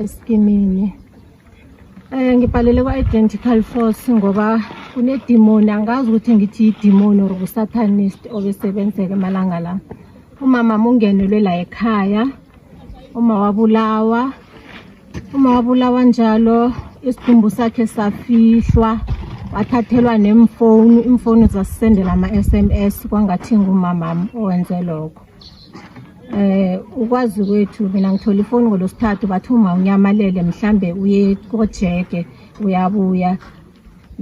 Esikimini. Ngibhalele kwa-Identical Force ngoba kunedimoni, angazi ukuthi ngithi yidimoni or usatanist obesebenzeka emalanga la. Umama ungenelwe la ekhaya, uma wabulawa, uma wabulawa njalo isidumbu sakhe safihlwa, wathathelwa nemfoni, imfoni zasisendela ama-SMS kwangathi ngumamami owenze lokho. Ukwazi kwethu, mina ngithola ifoni ngolosithathu, bathi uma unyamalele mhlambe uye kojeke uyabuya.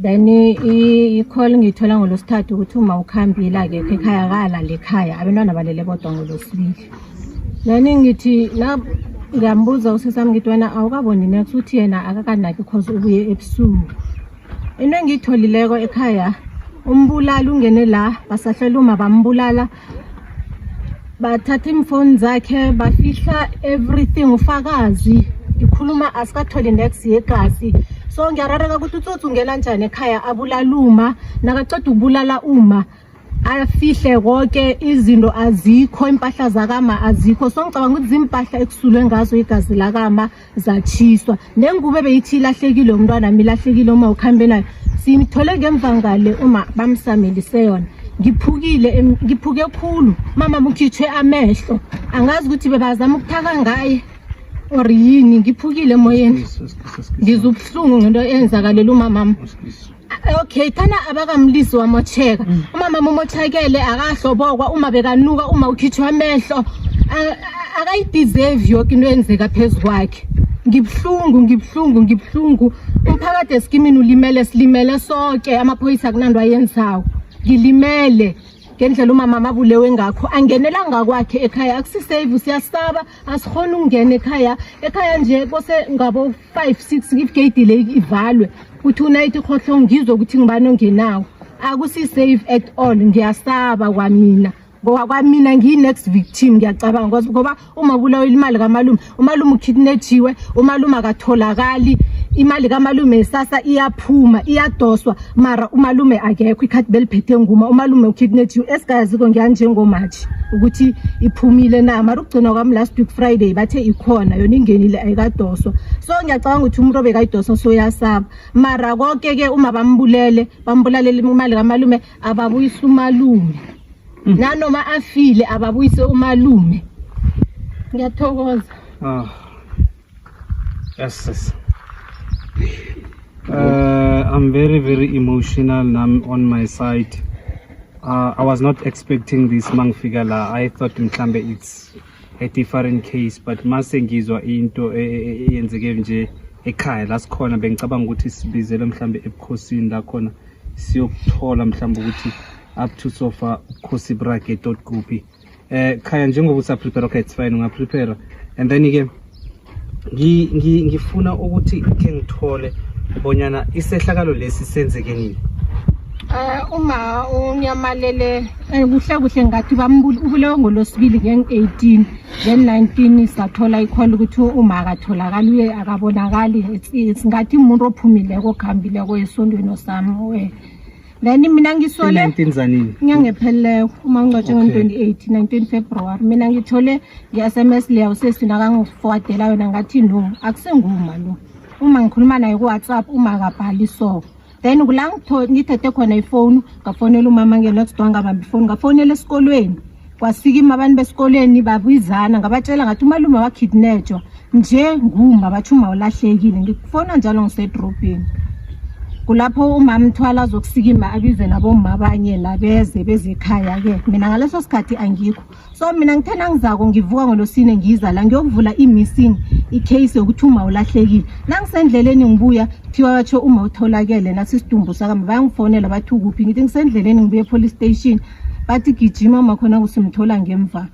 Then i-call ngiyithola ngolosithathu ukuthi uma ukhambile, akekho ekhaya, akalali ekhaya, abantwana balele bodwa ngolosibili. Then ngithi la ngiyambuza usisami, ngithi, "Wena awukaboni next?" Uthi yena akakanaki cause ubuye ebusuku. Into engiyitholileko ekhaya, umbulali ungene la, basahlela uma bambulala, bathatha iimfoni zakhe, bafihla everything. Ufakazi ngikhuluma, asikatholi next yegazi. So ngiyarareka ukuthi utsotsi ungena njani ekhaya, abulala uma, nakaceda ukubulala uma afihle konke, izinto azikho, impahla zakama azikho. So ngicabanga ukuthi zimpahla ekusulwe ngazo igazi lakama, zatshiswa, nengubo ebeyithi ilahlekile, umntwana mi ilahlekile, uma ukuhambe nayo, siyithole ngemva ngale uma bamsamelise yona. Ngiphukile, ngiphuke khulu. Mama mukhitshwe amehlo, angazi ukuthi bebazama ukuthaka ngaye or yini. Ngiphukile emoyeni, ngizwa ubuhlungu ngento eyenzakalela umamami. Okay, thana abakamlisi wamocheka umama, umochekele, akahlobokwa uma bekanuka, uma ukhitshwa amehlo. Akayideserve yonke into eyenzeka phezu kwakhe. Ngibuhlungu, ngibuhlungu, ngibuhlungu. Umphakathi esikimini ulimele, silimele sonke. Amaphoyisa akunanto ayenzayo. Ngilimele ngendlela umama abulewe ngakho, angenelanga kwakhe ekhaya, akusisafe, siyasaba, asikhona ukungena ekhaya. Ekhaya nje kose ngabo 5 6 igate le ivalwe, kuthi unayithi khohlo, ngizwe ukuthi ngibani ongenawo. Akusi-safe at all. Ngiyasaba kwamina, ngoba kwamina ngiyi-next victim, ngiyacabanga, ngoba uma bulawa imali kamalume, umalume ukidnapiwe, umalume akatholakali, imali kamalume sasa iyaphuma, iyadoswa, mara umalume akekho, ikhadi beliphethe nguma, umalume ukidnapiwe. Esigayaziko ngiyanjengomatshi ukuthi iphumile na, mara ukugcina kwami last week Friday bathe ikhona yona, ingenile, ayikadoswa. So ngiyacabanga ukuthi umuntu obekayidosa soyasaba. Mara konke-ke uma bambulele, bambulalela imali kamalume, ababuyise umalume nanoma afile, ababuyise umalume. Ngiyathokoza. Ah. Yes. I'm very, very emotional now on my side. I was not expecting this mangifika la. I thought mhlambe it's a different case, but mase ngizwa into eyenzeke nje ekhaya la sikhona, bengicabanga ukuthi sibizele mhlambe ebukhosini la khona siyokuthola mhlambe ukuthi up to so far ubukhosi brake tot kuphi. Khaya, njengoba usa-prepare, okay, it's fine, unga-prepare and then ke ngifuna ukuthi ke ngithole bonyana isehlakalo lesi senzeke nini. Uma unyamalele, kuhle kuhle ngathi ubulewe ngolosibili nge-18, nge-19 sathola i-call ukuthi uma akatholakali, uye akabonakali. It's ngathi umuntu ophumileko, okuhambileko esondweni osami. Then mina ngisole I-19 zanini? Inyanga epheleleko, uma ngingcwatshwe nge-28, 19 February. Mina ngithole nge-SMS leya usesi nakangiforwardela yona, ngathi no, akusenguma lo. Uma ngikhuluma naye ku-WhatsApp, uma akabhali. So then kula ngithethe khona ifoni, ngafonela umama nge-next door, ngabamba ifoni, ngafonela esikolweni, kwasikima abantu besikolweni, babizana, ngabatshela ngathi umalume wakidnatshwa nje nguma, bathi uma ulahlekile. Ngikufona njalo ngisedrobheni, kulapho umama Mthwala azokusikima, abize nabomma abanye nabeze bezekhaya-ke. Mina ngaleso sikhathi angikho. So mina ngithe nangizako, ngivuka ngolosine, ngiza la ngiyokuvula i-missing i-case yokuthi uma ulahlekile. Nangisendleleni ngibuya, kuthiwa batsho uma utholakele, nasi isidumbu sakama. Bayangifonela, bathi ukuphi? Ngithi ngisendleleni ngibuye e-police station. Bathi gijima, uma khona kusimthola ngemva.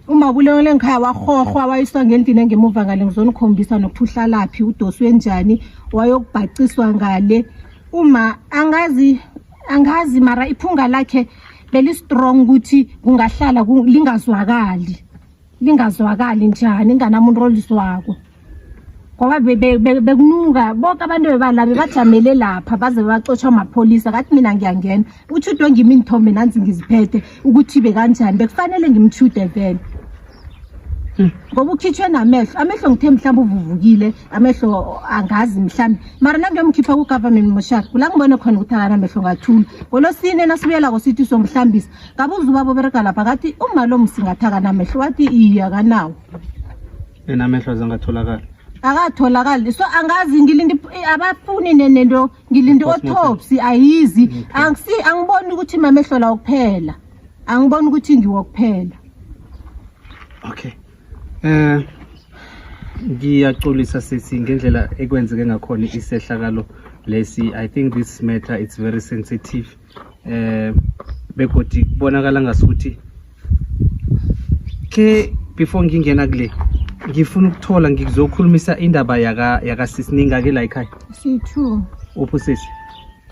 Uma bulewele ngikhaya, wahohwa, wayiswa ngendlini engemuva ngale. Ngizonikhombisa nokuthi uhlalaphi, udoswe njani, wayokubhaciswa ngale. Uma angazi, angazi, mara iphunga lakhe beli-strong ukuthi kungahlala lingazwakali, lingazwakali njani, inganamuntu olizwako, ngoba bekunuka. Bonke abantu bebala bebajamele lapha baze bacotshwa amapholisa. Kathi mina ngiyangena, utshudwe ngimi inithombe nanzi ngiziphethe ukuthi bekanjani, bekufanele ngimtshude vele. Ngoba ukhitshwe namehlo, amehlo ngithe mhlawumbe uvuvukile amehlo, angazi mhlawumbe, mara nangiyomkhipha ku-government moshari kula ngibone khona ukuthi akanamehlo, ngathula. Ngolosine nasibuyelako sithi somhlambisa, ngabuza ubaba obereka lapha, kathi uma lo msingathi akanamehlo, wathi iye, akanawo. Enamehlo azangatholakala. Akatholakali, so angazi, ngilinde abafuni nento, ngilinde autopsy ayizi. Angisi angiboni ukuthi mamehlo lawo kuphela, angiboni ukuthi ngiwo kuphela. Okay, ngiyaxolisa sisi ngendlela ekwenzeke ngakhona isehlakalo lesi. I think this matter, it's very sensitive, begodi kubonakala ngasuthi ke before ngingena kule, ngifuna ukuthola, ngizokhulumisa indaba yaka sisi. Ningake la ekhaya? Si-two. Uphi sisi?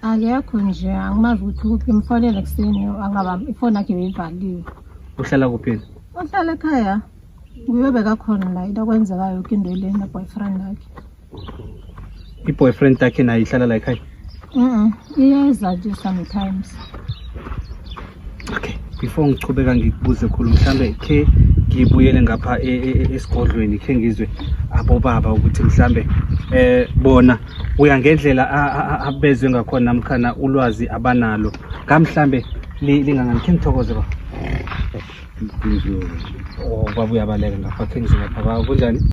Akekho nje, angimazi ukuthi kuphi. Ngimfonele ekuseni, angabambi ifoni yakhe, beyivaliwe. Uhlala kuphi? Uhlala ekhaya, nguye bekakhona la into akwenzekayo yoke into le ne-boyfriend yakhe. I-boyfriend yakhe nayo ihlala la ekhaya? Iyeza nje sometimes. Okay, before ngichubeka ngikubuze khulu, mhlambe khe ngibuyele ngapha esigodlweni, khe ngizwe abobaba ukuthi mhlambe bona uya ngendlela abezwe ngakhona namkhana ulwazi abanalo ngamhlambe lingangani. Khe ngithokoze ba. Oh, baba uyabaleka ngapha, khe ngizwe ngapha. Baba, kunjani?